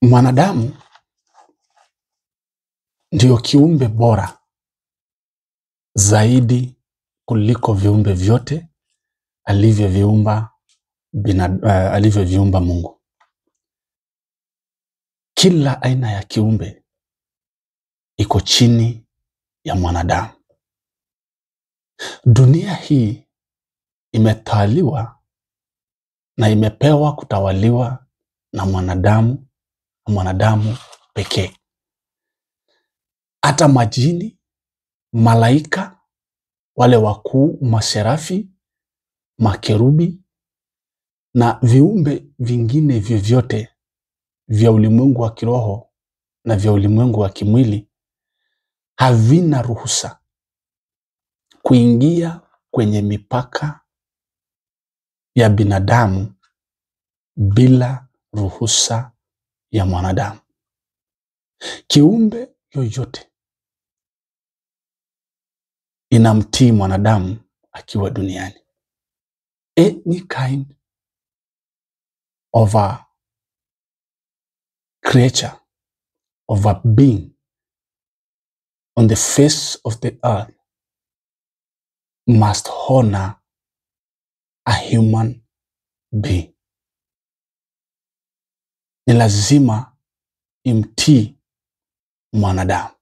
Mwanadamu ndiyo kiumbe bora zaidi kuliko viumbe vyote alivyoviumba Mungu. Kila aina ya kiumbe iko chini ya mwanadamu. Dunia hii imetawaliwa na imepewa kutawaliwa na mwanadamu, mwanadamu pekee. Hata majini, malaika, wale wakuu, maserafi, makerubi na viumbe vingine vyovyote vya ulimwengu wa kiroho na vya ulimwengu wa kimwili havina ruhusa kuingia kwenye mipaka ya binadamu bila ruhusa ya mwanadamu. Kiumbe yoyote inamtii mwanadamu akiwa duniani. Any kind of a creature, of a being on the face of the earth must honor a human being. Ni lazima imtii mwanadamu,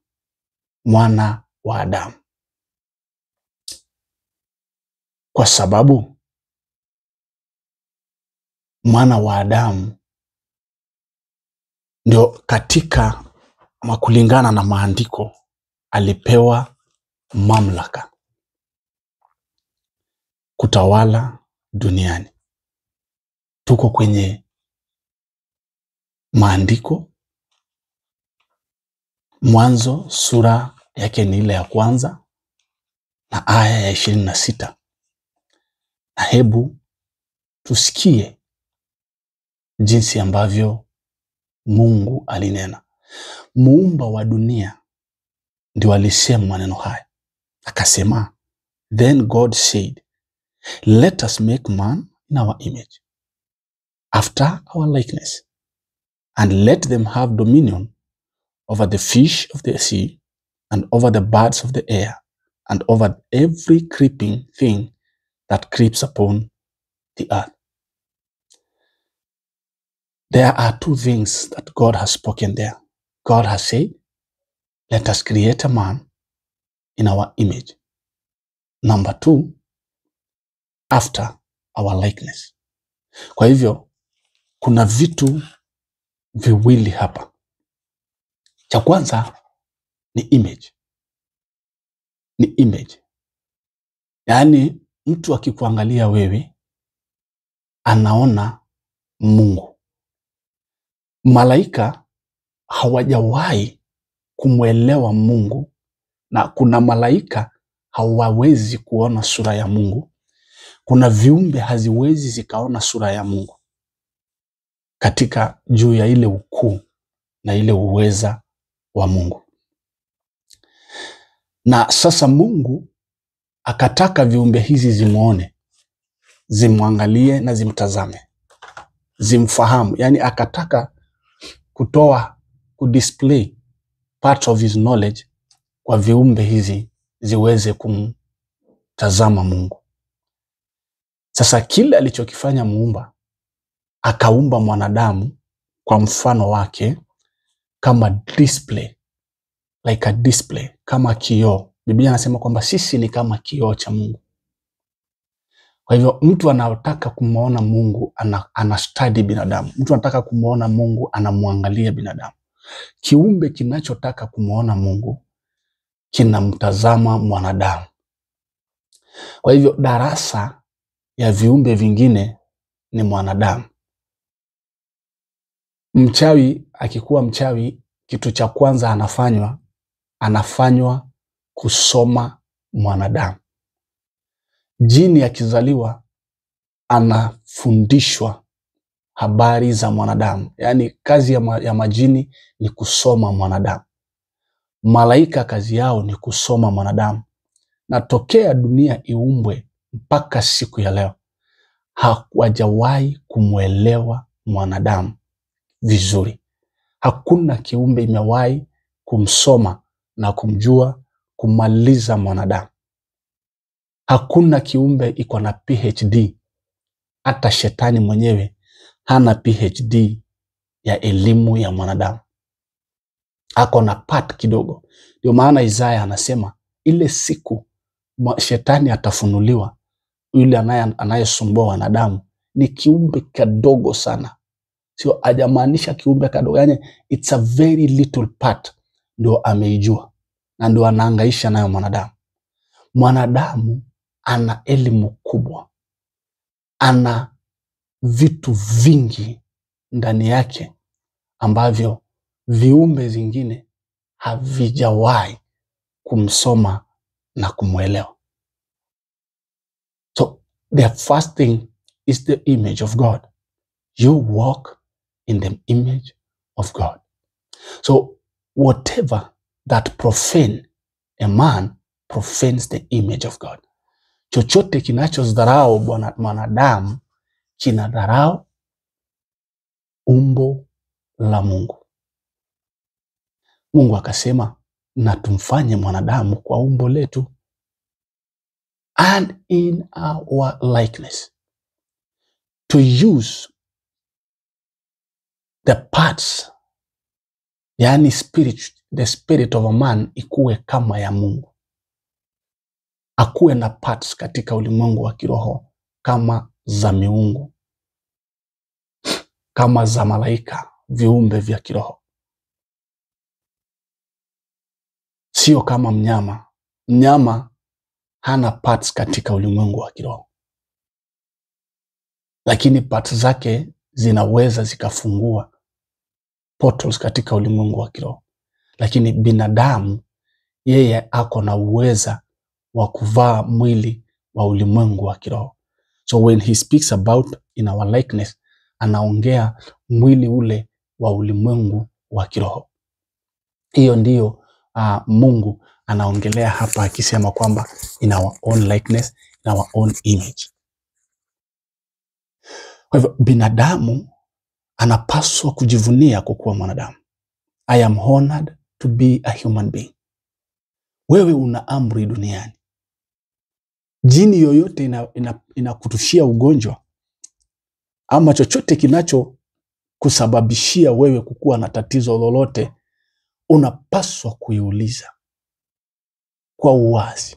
mwana wa Adamu, kwa sababu mwana wa Adamu ndio katika kulingana na maandiko alipewa mamlaka kutawala duniani. Tuko kwenye maandiko, Mwanzo sura yake ni ile ya kwanza na aya ya 26. Na hebu tusikie jinsi ambavyo Mungu alinena. Muumba wa dunia ndio alisema maneno haya. Akasema, "Then God said, let us make man in our image, after our likeness, and let them have dominion over the fish of the sea, and over the birds of the air, and over every creeping thing that creeps upon the earth." There are two things that God has spoken there. God has said, let us create a man in our image. Number two, after our likeness. Kwa hivyo, kuna vitu viwili hapa. Cha kwanza ni image. Ni image. Yaani mtu akikuangalia wewe anaona Mungu. Malaika hawajawahi kumwelewa Mungu, na kuna malaika hawawezi kuona sura ya Mungu. Kuna viumbe haziwezi zikaona sura ya Mungu katika juu ya ile ukuu na ile uweza wa Mungu. Na sasa Mungu akataka viumbe hizi zimuone, zimwangalie na zimtazame, zimfahamu. Yani akataka kutoa, kudisplay part of his knowledge kwa viumbe hizi ziweze kumtazama Mungu. Sasa kile alichokifanya Muumba, akaumba mwanadamu kwa mfano wake kama display, like a display, kama kioo. Biblia inasema kwamba sisi ni kama kioo cha Mungu. Kwa hivyo mtu anataka kumuona Mungu ana study binadamu. Mtu anataka kumuona Mungu anamwangalia binadamu. Kiumbe kinachotaka kumuona Mungu kinamtazama mwanadamu. Kwa hivyo darasa ya viumbe vingine ni mwanadamu. Mchawi akikuwa mchawi, kitu cha kwanza anafanywa kusoma mwanadamu. Jini akizaliwa anafundishwa habari za mwanadamu. Yaani kazi ya majini ni kusoma mwanadamu. Malaika kazi yao ni kusoma mwanadamu. Na tokea dunia iumbwe mpaka siku ya leo hawajawahi kumwelewa mwanadamu vizuri. Hakuna kiumbe imewahi kumsoma na kumjua kumaliza mwanadamu. Hakuna kiumbe iko na PhD. Hata shetani mwenyewe hana PhD ya elimu ya mwanadamu, ako na part kidogo. Ndio maana Isaya anasema ile siku shetani atafunuliwa, yule anayesumbua wanadamu ni kiumbe kadogo sana. Sio, hajamaanisha kiumbe kadogo, yani it's a very little part ndio ameijua na ndio anahangaisha nayo mwanadamu. Mwanadamu ana elimu kubwa, ana vitu vingi ndani yake ambavyo viumbe zingine havijawahi kumsoma na kumwelewa. So the first thing is the image of God. You walk in the image of God. So whatever that profane a man profanes the image of God. Chochote kinachodharau mwanadamu kinadharau umbo la Mungu. Mungu akasema na tumfanye mwanadamu kwa umbo letu, and in our likeness, to use the parts, yani spirit, the spirit of a man ikuwe kama ya Mungu, akuwe na parts katika ulimwengu wa kiroho kama za miungu, kama za malaika, viumbe vya kiroho, sio kama mnyama. Mnyama hana parts katika ulimwengu wa kiroho, lakini parts zake zinaweza zikafungua portals katika ulimwengu wa kiroho. Lakini binadamu yeye ako na uweza wa kuvaa mwili wa ulimwengu wa kiroho. So when he speaks about in our likeness, anaongea mwili ule wa ulimwengu wa kiroho. Hiyo ndiyo Mungu anaongelea hapa akisema kwamba in our own likeness, in our own image. Kwa hivyo binadamu anapaswa kujivunia kwa kuwa mwanadamu. I am honored to be a human being. Wewe una amri duniani. Jini yoyote inakutushia ugonjwa ama chochote kinacho kusababishia wewe kukuwa na tatizo lolote, unapaswa kuiuliza kwa uwazi.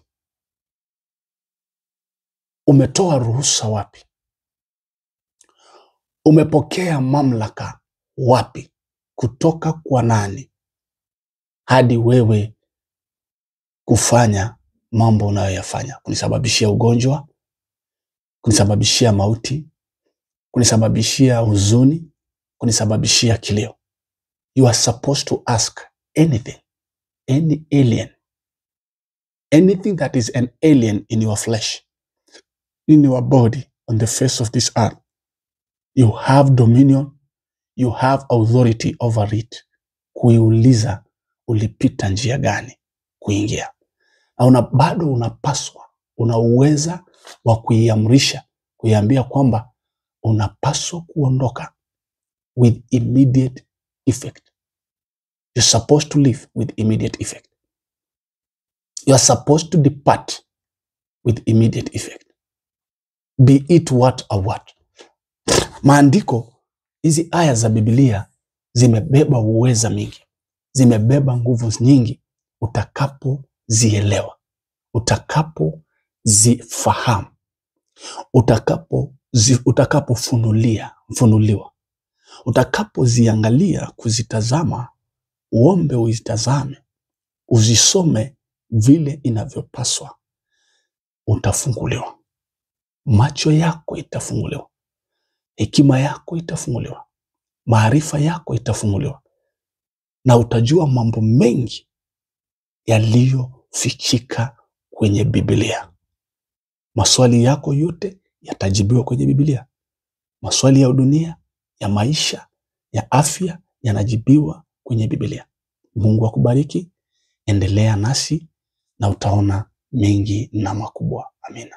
Umetoa ruhusa wapi? Umepokea mamlaka wapi? Kutoka kwa nani hadi wewe kufanya mambo unayoyafanya? Kunisababishia ugonjwa, kunisababishia mauti, kunisababishia huzuni, kunisababishia kilio. You are supposed to ask anything, any alien, anything that is an alien in your flesh, in your body, on the face of this earth. You have dominion, you have authority over it. Kuiuliza ulipita njia gani kuingia. Na bado unapaswa, una uweza wa kuiamrisha, kuiambia kwamba unapaswa kuondoka with immediate effect. You're supposed to leave with immediate effect. You are supposed to depart with immediate effect. Be it what or what. Maandiko, hizi aya za Biblia zimebeba uweza mingi, zimebeba nguvu nyingi utakapozielewa, utakapozifahamu, utakapofunuliwa, utakapoziangalia, kuzitazama, uombe uzitazame, uzisome vile inavyopaswa, utafunguliwa. Macho yako itafunguliwa, hekima yako itafunguliwa, maarifa yako itafunguliwa, na utajua mambo mengi yaliyofichika kwenye Biblia. Maswali yako yote yatajibiwa kwenye Biblia. Maswali ya dunia, ya maisha, ya afya yanajibiwa kwenye Biblia. Mungu akubariki. Endelea nasi na utaona mengi na makubwa. Amina.